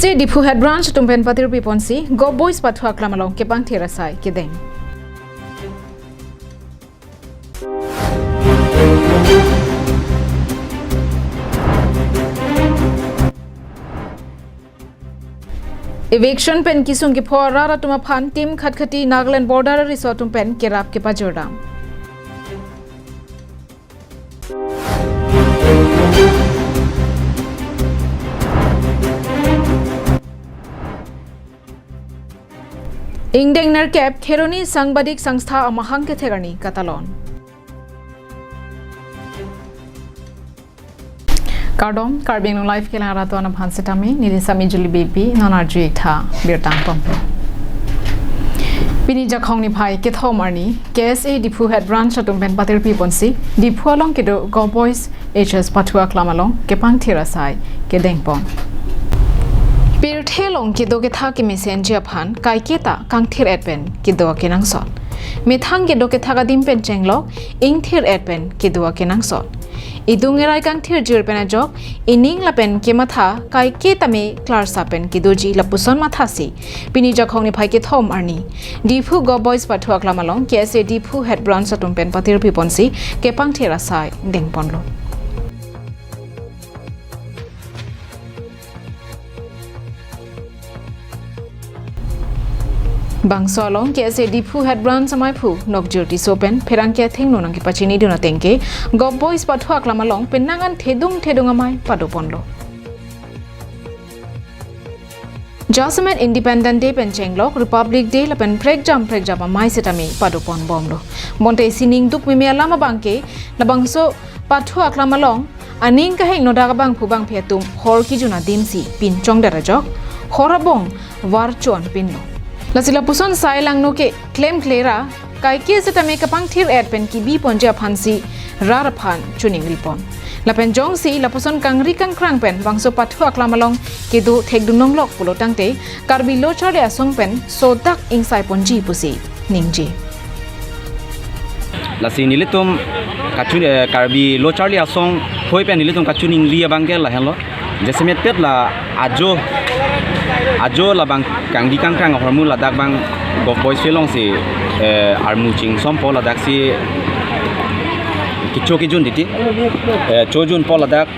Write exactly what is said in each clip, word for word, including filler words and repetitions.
Diphu Head Branch atum pen patirpi ponsi Govt Boys pathu aklam along kepangthir asai kedeng. Eviction pen kisung kipho arat atum aphan Team Khatkhati Nagaland Border Riso atum pen kerap kepajordam. Ingdeng nerkep Kheroni Sangbadik Sangstha amahang kethek arni katalon. Kardom, Karbi Anglong Live kelang arat atum aphan setame, neli Sami Juli Baby, non arju iktha birta angkong. Pini Jakhong niphai kethom arni, K S A Diphu Head Branch atum pen patirpi ponsi, Diphu along kedo Govt Boys H S pathu aklam along kepangthir asai kedeng pon. Pirthe along kedo kethak kemesenji aphan kaiketa kangthir-et pen kedo akenangsot. Methang kedo kethak adim pen chenglok ingthir-et pen kedo akenangsot. Idung erai kangthirjir pen ajok ining lapen kematha kaiketa me klarsa pen kedoji lapuson mathasi pini Jakhong niphai kethom arni Diphu Govt Boys pathu aklam along K S A Diphu Head Branch atum pen patirpi ponsi kepangthir asai dengponlo. Bangso along K S A Diphu Head Branch amaiphu Nokjir Tisso pen pherangke athengno nangkepachinidun atengke Govt Boys pathu aklam along penang an thedung thedung amei padoponlo. Jasemet Independence Day pen chenglok Republic Day lapen prekjam prekjam amei setame padoponbomlo. Bonta sining duk meme alam abangke labangso pathu aklam along aning kahingno dak abangphu bangphi atum hor kijun adimsi pinchongdet ajok hor abong varchon pinlo. Lasi lapuson sai langno keklem klera kaike setame kapangthir-et pen kebi ponji aphansi rat aphan chuning ripon. Lapen jongsi lapuson kangri kangkrang pen bangso pathu aklam along kedo thekdun longlok pulo tangte Karbi Lo Charli Asong pen sodak ingsai ponji pusi ningje. Lasi nelitum kachun, eh, Karbi Lo Charli Asong hoi pen nelitum kachiningri abangke lahenlo. Jasemet pet la ajo, ajo labang kangri kangkrang ahormu ladak bang Govt Boys Field alongsi, eh, armu chingsompo ladaksi kecho kejun titi. Eh, chojunpo ladak,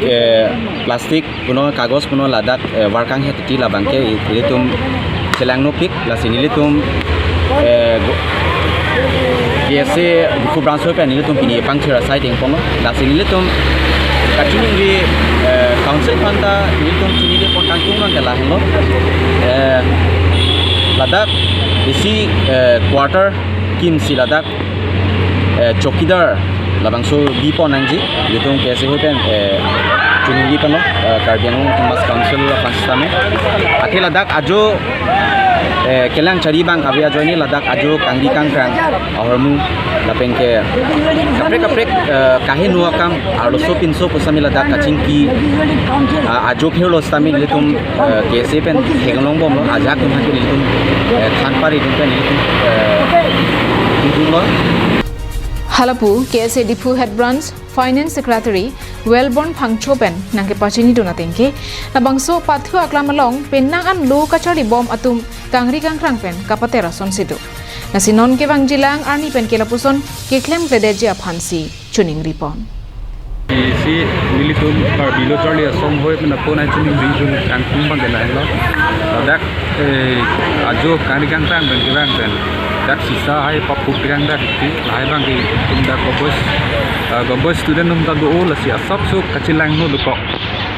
eh, plastic puno kagos puno ladak, eh, var kanghet titi labangke ilitum chelangnopik lasi nelitum, eh, go-, K S A Diphu Branch hoi pen nelitum pini pangthir asai dengponlo lasi nelitum kachiningri, eh, council aphanta nelitum chiningri pon kangtung nang ke lahenlo. Eh, ladak isi, eh, quarter kimsi ladak eh, chowkidar labangso bipon nangji, ilitum K S A hoi pen, eh, chiningri ponlo, eh, Karbi Anglong Autonomous Council aphan setame. Athe ladak ajo, eh, kelang chari bang kave ajoine ladak ajo kangri kangkrang ahormu lapen ke kaprek kaprek, eh, kaheno akam arloso pinso pusitame ladak kachingki, ah, ajo phirlo setame ilitum eh, K S A pen theklongbomlo, ajahak atum aphan ke nelitum, eh, than paridun pen nelitum, eh, dudunlo. Halapu K S A Diphu Head Branch Finance Secretary Wellborn Phangcho pen nangkepachinidun atengke, labangso pathu aklam along penang an lo kacharlibom atum kangri kangkrang pen kapater asonsi do. Lasi non kevangjilang arni pen ke lapuson keklemkledetji aphansi chuningripon. Isi nelitum Karbi Lo Charli Asong hoi pen apon ai chiningridun kangtung bang ke lahenlo. Ladak, eh, ajo kangri kangkrang pen kevang pen dak sisa hai papup kevang dak ti lahai bang ke tum dak Govt Boys, ah, Govt Boys student atum ta do lasi asapso kachelangno dokok.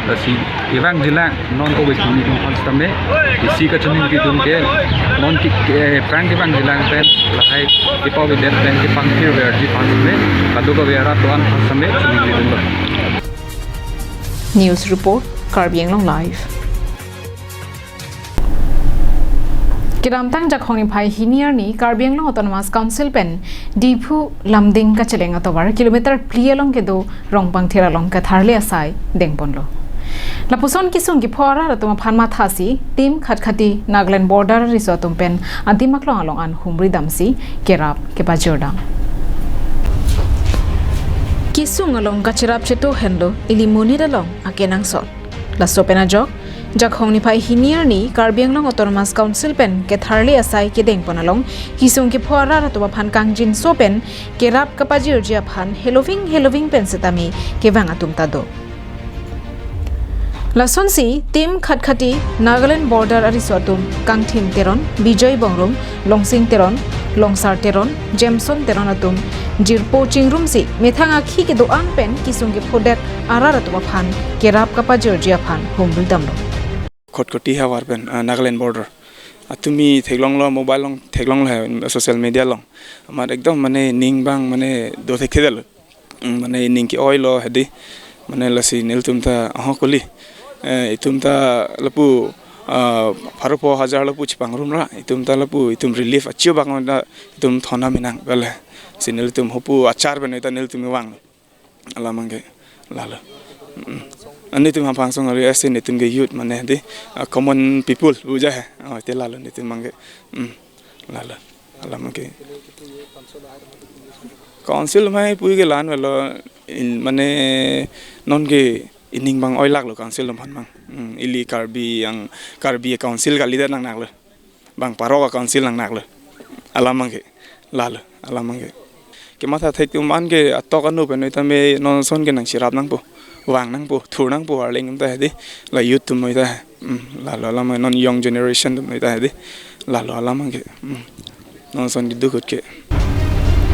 Lasi kevangjilang non ko besi ni tum aphan setame isi kachiningridun ke non ti ke prang kevangjilang pen lahai kepavedet pen kepangthirverji aphan setame kadokave arat atum aphan setame chiningridunlo. News report, Karbi Anglong Live. Kedamtang Jakhong niphai hini arni Karbi Anglong Autonomous Council pen Diphu Lumding kacheleng atovar kilometer phli along kedo Rongpangthir along katharle asai dengponlo. Lapuson kisung kipho arat atum aphan mathasi Team Khatkhati Nagaland Border Riso atum pen adim aklong along an humri damsi kerap kepajordam. Kisung along kacherap cheto henlo ili monit along akenangsot. Laso pen ajok Jakhong niphai hini arni Karbi Anglong Autonomous Council pen ketharli asai kedengpon along kisung kepho arat atum aphan kangjinso pen kerap kapajirji aphan heloving heloving pen setame kevang atum ta do. Lasonsi Team Khatkhati, Nagaland Border ariso atum Kangthim Teron, Bijoy Bongrum, Longsing Teron, Longsar Teron, Jameson Teron atum jirpo chingrumsi methang akhi kedo-an pen kisung kephodet arat atum aphan kerap kapajirji aphan humdui damlo. Khatkhati havar pen, ah, Nagaland border. Atumi theklonglo, mobile along theklonglo, social media along. Amat ekdom mane ning bang mane do thekthedetlo. Mm, mane ning ke-oilo hedi. Mane lasi nelitum ta ahok kuli. Eh, itum ta lapu, ah, pharo pho hajar lapu chepangrum ra. Itum ta lapu, itum relief achiu bak ta itum thona minang kali. Si nelitum hopu achar pen ta nelitum vang. Alam abangke lalo. Mm. Nelitum hamphang asong ari ase nelitum ke youth mane di, ah, common people buja he. Oh, te lalo nelitum abangke. Mm. Lalo. Alam abangke. Council mai pui ke lan velo in mane non ke ining bang oilaklo council atum aphan mang. Mm. Ili Karbi yang Karbi council kalidet nangnaklo. Bang parok a-council nangnaklo. Alam abangke. Lalo, alam abangke. Kematha thek atum an ke atok anu pen noi tame non ason ke nangcherap nangpo. Vang nangpo, thur nangpo, arleng atum ta hedi. La youth atum noi ta. Hmm, lalo alam non young generation atum noi ta hedi. Lalo alam abangke. Hmm. Non ason ke dukut ke.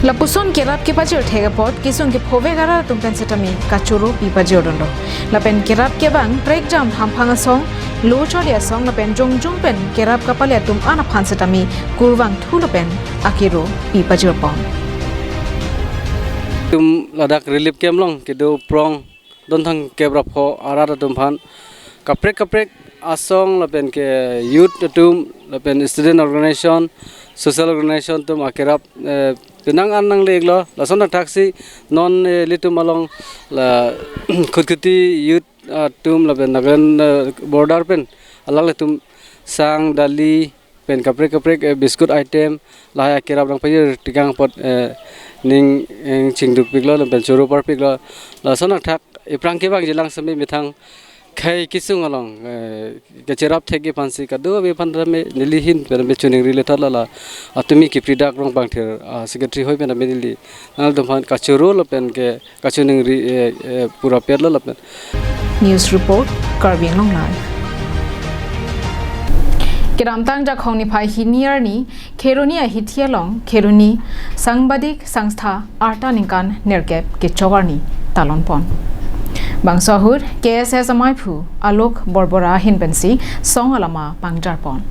Lapuson kerap kepajir thek apot kisung kephovek arat atum pen setame kachoro pi pajir dondo. Lapen kerap kevang prekjam hamphang asong, lo chode asong lapen jongjung pen kerap kapale atum an aphan setame kurvang thu lapen akero pi pajirpon. Itum ladak relief camp along kedo prong don thang kep ra pho arat atum aphan kaprek kaprek asong lapen ke youth atum lapen student organization, social organization atum akerap, eh, penang an nanglelo. Lason athaksi non, eh, ilitum along la Khatkhati youth atum lapen Nagaland, eh, border pen alanglitum sang, dali, pen kaprek kaprek, eh, biscuit item lahai akerap nangpajir tikang apot, eh, ning, eh, chingduk piklo lapen choro par piklo. Lason athak iphrang kevang jilang semi methang khei kisung along, eh, kacherap thekji aphansi kado-kave aphan tame neli ahin pen tame choningri lethot lala. Atumi kipridak rong pangthir, ah, secretary hoi pen tame neli nangtum aphan kachoro lapen ke kachoningri, eh, eh, pura petlo lapen. News report, Karbi Anglong Live. Kedamtang Jakhong niphai hini arni Kheroni ahithi along Kheroni Sangbadik Sangstha arta ningkan nerkep kechok arni talonpon. Bangso ahut K S S amaiphu Alok Borbora ahin pensi song alama pangjarpon.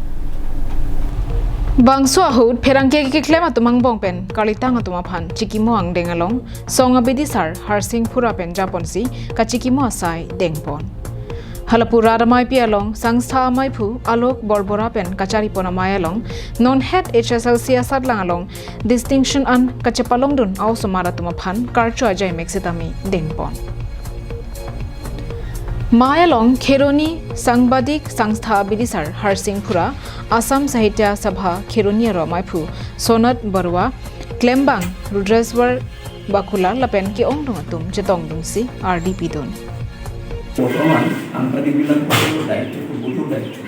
Bangso ahut pherangke keklem atum angbong pen karlitang atum aphan chikimo angdeng along song abidisar Harsing Phura pen japonsi kachikimo asai dengpon. Halapu rat amaipi along Sangstha amaiphu Alok Borbora pen kacharipon amei along non het H S L C asatlang along distinction an kachepalongdun a-osomar atum aphan karcho ajai mek setame dengpon. Mei along Kheroni Sangbadik Sangstha abidisar Harsing Phura, Assam Sahitya Sabha Kheroni aro amaiphu Sonat Barua, klembang Rudreswar Bakula lapen ke-ongdung atum chetongdunsi ardi pidun. বৰ্তমান সাংবাদিকবিলাকৰ দায়িত্বটো গধুৰ দায়িত্ব।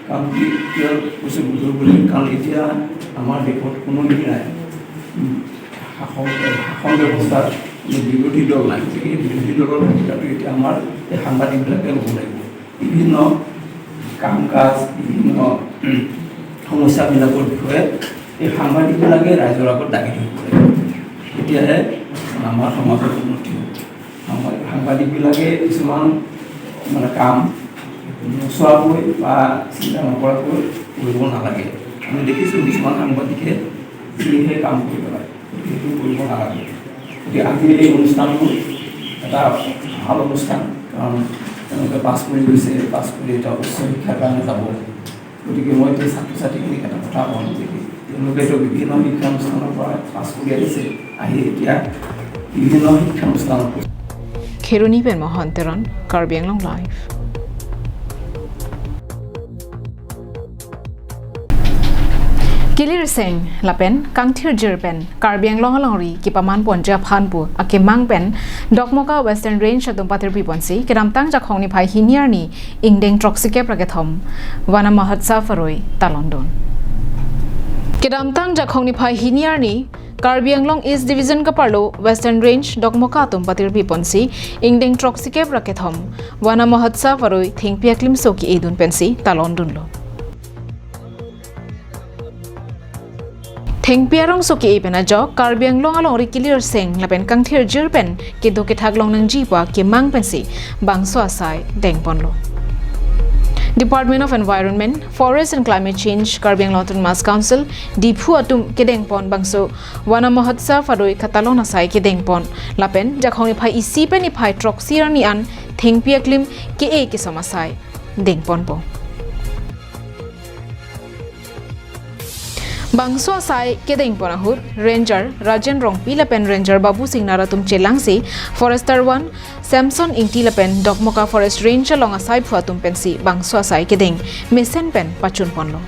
কাৰণ কি, কিয় কৈছে গধুৰ বুলি? কাৰণ এতিয়া আমাৰ দেশত কোনো হেৰি নাই, উম, শাসন, শাসন ব্যৱস্থাত কোনো বিৰোধী দল নাই। গতিকে এই বিৰোধী দলৰ ভূমিকাটো এতিয়া আমাৰ এই সাংবাদিকবিলাকে ল'ব লাগিব। বিভিন্ন কাম কাজ, বিভিন্ন, উম, সমস্যাবিলাকৰ বিষয়ে এই সাংবাদিকবিলাকে ৰাইজৰ আগত দাঙি ধৰিব লাগিব। তেতিয়াহে আমাৰ সমাজৰ উন্নতি হ'ব। সাংবাদিক, সাংবাদিকবিলাকে কিছুমান মানে কাম নোচোৱাকৈ বা চিন্তা নকৰাকৈ কৰিব নালাগে। আমি দেখিছোঁ কিছুমান সাংবাদিকে যিহে কাম কৰি পেলায়, গতিকে সেইটো কৰিব নালাগে। গতিকে আজিৰ এই অনুষ্ঠানটো এটা ভাল অনুষ্ঠান, কাৰণ তেওঁলোকে পাছ কৰি গৈছে, পাছ কৰি এতিয়া উচ্চ শিক্ষাৰ কাৰণে যাব। গতিকে মই এতিয়া ছাত্ৰ ছাত্ৰীখিনিক এটা কথা কওঁ যে তেওঁলোকেতো বিভিন্ন শিক্ষানুষ্ঠানৰ পৰা পাছ কৰি আহিছে, আহি এতিয়া বিভিন্ন শিক্ষানুষ্ঠানত Kheroni pen Mohan Teron, Karbi Anglong Live. Kilirseng lapen kangthirjir pen Karbi Anglong alongri kepaman ponji aphan pu akemang pen Dokmoka Western Range atum patirpi ponsi kedamtang Jakhong niphai hini arni ingdeng throksikep ra kethom Vana Mahotsav aroi talondun. Kedamtang Jakhong niphai hini arni Karbi Anglong East Division kaparlo Western Range Dokmoka atum patirpi ponsi ingdeng throksikep ra kethom Vana Mahotsav aroi thengpi aklimso ke-edun pensi talondunlo. Thengpi arongso ke-e pen ajok Karbi Anglong alongri kilirseng lapen kangthirjir pen kedo kethak longnangji pu akemang pensi bangso asai dengponlo. Department of Environment, Forest and Climate Change, Karbi Anglong Autonomous Council, Diphu atum kedengpon bangso Vana Mahotsav aroi katalon asai kedengpon lapen Jakhong niphai isi pen niphai throksi arni an thengpi aklim ke-e kesom asai dengponpo. Bangso asai kedengpon ahut Ranger Rajen Rongpi lapen Ranger Babu Singnar atum chelangsi Forester one Samson Ingti lapen Dokmoka Forest Range along asaiphu atum pensi bangso asai kedeng mesen pen pachunponlo.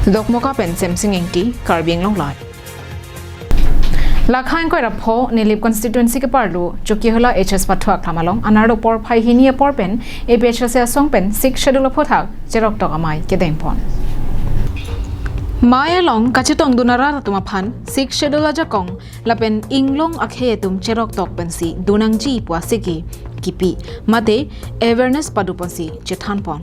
Dokmoka pen Semsing Ingti, Karbi Anglong Live. Lakha ingkoi ra pho Nilip constituency keparlo Chokihola H S Pathu Akhlam along anerlo porphai hini apor pen A P H L C asong pen Sixth Schedule aphuthak cheroktok amei kedengpon. Mei along kachetongdun arat atum aphan Sixth Schedule ajakong lapen inglong akhei atum cheroktok pensi donangji pu asiki kipi mate awareness padoponsi chethanpon.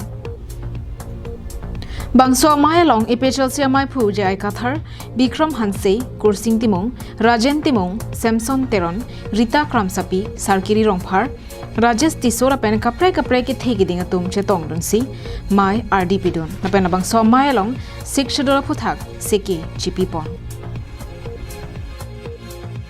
Bangso amei along A P H L C ameiphu J I Kathar, Bikram Hanse, Kursing Timung, Rajen Timung, Samson Teron, Rita Kramsapi, Sarkiri Rongphar, Rajesh Tisso lapen kaprek kaprek kethe keding atum chetongdunsi mei ardi pidun. Lapen labangso amei along Sixth Schedule aphuthak seke chipipon.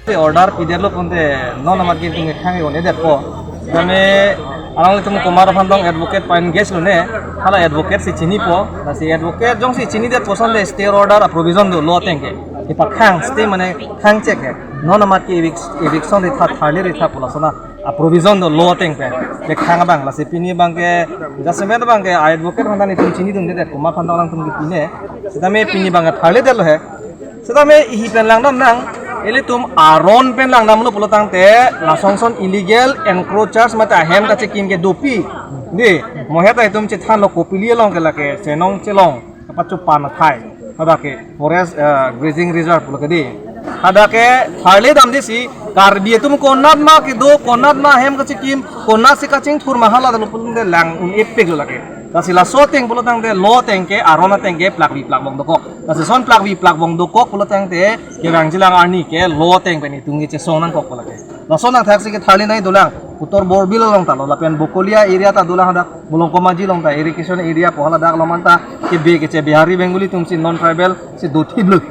Order pidetlo ponte non amat ke tung khang on edetpo. Kami alanglitum komat aphan tong advocate pa-engage lone, hala advocate si chinipo, lasi advocate jongsi chinidetpo asonte stay order a provision do law ateng ke. Kipakhang stay mane khang chek ke. Non amat ke evic-, eviction ritha, tharli ritha pu lason a provision do law ateng pen. Kekhang abang, lasi pini abang ke, jasemet abang ke advocate aphan ta netum chinidundedet, komat aphan ta alangtum kipine. Sitame pini abang ke tharlidetlo he. Sitame ihi pen langdamnang, ilitum aron pen langdamlo pulo tangte, lasonson illegal encroachers mate ahem kachekim ke dopik. Dei, mo heta itum chethanlo Kopili along ke lake, chenong chelong, kapachupan athai. Hadak ke forest, eh, grazing reserve pulo ke dei. Hadak ke tharlidamdesi, Karbi atum konat ma kedo, konat ma ahem kachekim, konatsi kachingthur ma hala dalo pulote lang un-epiklo lake. Lasi laso ateng pulo tangte law ateng ke, aron ateng ke plakvi plakvong dokok. Lasi son plakvi plakvong dokok pulo tangte kevangjilang arni ke law ateng pen itum ke chesong nangkok pulo ke. Lason athaksi ke tharlinai dolang, Uttor Borbil along ta lo, lapen Bokolia area ta dolang hadak, Mulongkomaji along ta, irrigation area pu hala dak along manta, ke be ke che Bihari Bengali atumsi non tribal si dothiplo.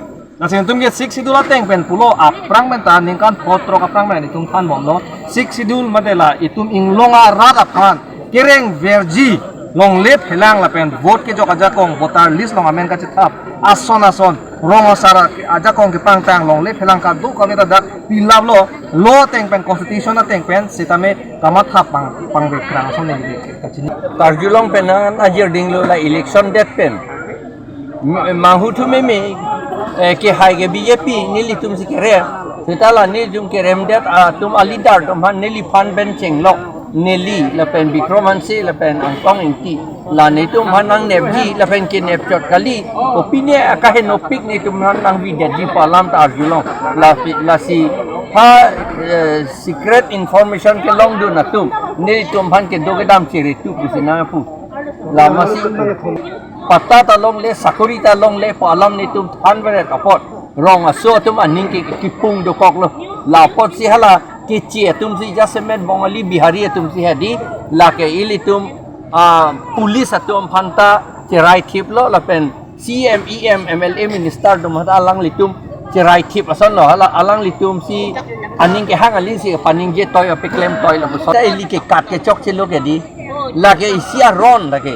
Lasi itum ke Sixth Schedule ateng pen pulo aphrang pen ta ningkan pho throk aphrang pen itum thanbomlo. Sixth Schedule mate la itum inglong arat aphan kereng verji longle phelang lapen vote kejok ajakong voter list along amen kachethap ason ason rong asar ajakong kepangtang longle phelang kadokave ta dak pilaplo, law ateng pen constitution ateng pen sitame kamathap pang pangvekrang ason neli kachini. Karjulong pen an ajir dinglo la election det pen. M-, manghu thu meme, eh, kehai ke B J P, nelitum si kerem. Seta la nelitum keremdet atum a leader atum aphan neliphan pen chenglok. Neli, lapen Bikram Hanse, lapen Angtong Ingti. La netum aphan nangnepji, lapen kenep chot kali. Kopine akahenopik netum aphan nangvidetji pu alam ta arjulong. Lasi, lasi ha, eh, secret information kelongdun atum. Nelitum aphan kedo kedam cheretu pusi nangpu. Lamasi patta ta longle, sakori ta longle, pu alam netum thanveret apot. Rong aso atum aning ke kipung dokoklo. La apotsi hala kechi atumsi jasemet Bongali Bihari atumsi hadi, lake ilitum, ah, police atum aphan ta cherai thiplo lapen C M, E M, M L A, minister atum aphan ta alanglitum cherai thip asonlo, hala alanglitumsi aning kehang alisi paningjetoilo, paklem toilo puson. Ta ili ke kat kechokchelo ke dei. Lake isi aron lake.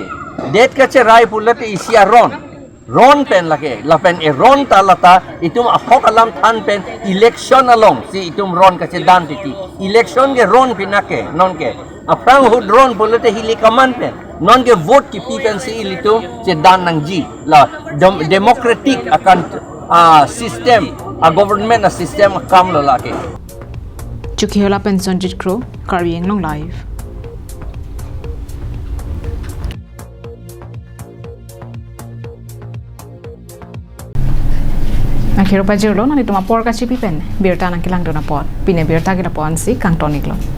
Det kacherai pulote isi aron. Ron pen lake. Lapen eron ta lata itum ahok alam than pen election alongsi itum ron kachedan titi. Election ke ron pinake, non ke. Aphrang ahut ron pulote hili kaman pen. Non ke vote kipi pensi ilitum chedan nangji. La dem- democratic akan, ah, system, a government a system akam lo lake. Chokihola pen Sonjit Kro, Karbi Anglong Live. Nangkero pajirlo, nanglitum apor kachipi pen birta nangkelangdun apot. Pini abirta ke lapu-ansi kangton-iklo.